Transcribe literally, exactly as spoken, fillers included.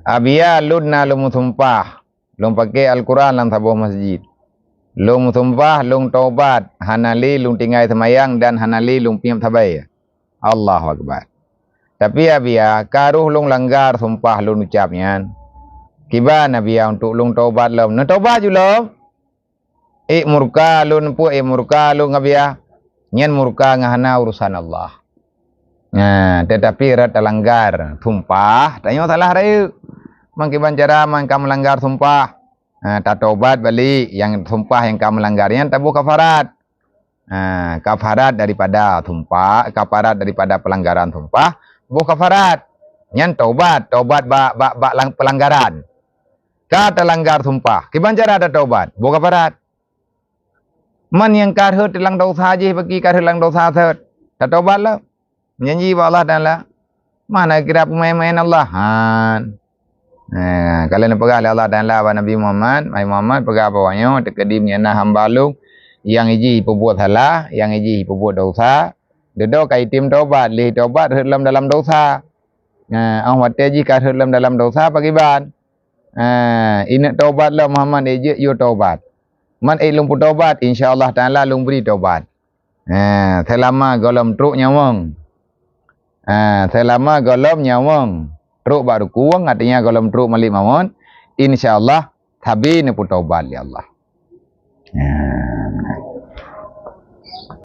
Abia lôn na lôn meusumpah, lôn paké Al-Quran lam saboh masjid. Lôn meusumpah, lôn tobat, hana lé lôn tinggai seumayang dan hana lé lôn piep sabai. Allahu Akbar. Tapi Abia, ka roh lôn langgar sumpah lôn ucap nyan. Kiban Abia untuk lôn tobat lom. Neutobat ju lom. Ék murka lôn peue, ék murka lôn Abia. Nyan murka ngon hana urusan Allah. Nah, tetapi rot talanggar sumpah, tanyoe salah rayeuk. Mangkiban cara man ka meulanggar sumpah. Ha, tatobat balik nyang sumpah nyang ka meulanggar nyan taboh kafarat. Ha, kafarat daripada sumpah, kafarat daripada pelanggaran sumpah, boh kafarat. Nyan tobat, tobat bak, bak, bak lang-, pelanggaran. Ka talanggar sumpah, kiban cara tatobat, boh kafarat. Man nyang ka rhot lam dosa jih bagi ka rhot lam dosa thot, tatobat lah. Janji bak Allah Taala. Mana kira peumaén-maén Allah? Han. Nah, kalau neupeugah lé Allah Taala bak Nabi Muhammad, "Hai Muhammad, peugah bak awaknyoe, teukeudi meunyoe na hamba Lôn nyang iji peubuet salah, nyang iji peubuet dosa, dudoe ka item tobat, lheuh tobat rhot lom dalam dosa." Nah, óh watée jih ka rhot lom dalam dosa, pakriban? Nah, ineuk tobat lom Muhammad, ék jeuet yue tobat. Man ék lôn peutobat, insya Allah Taala lôn bri tobat. Ha, seulama gohlom trok nyawöng. Ha, seulama gohlom nyawöng. Trok bak rukung, artinya gohlom trok malik mawöt, insya Allah sabe neupeutobat lé Allah. Ha.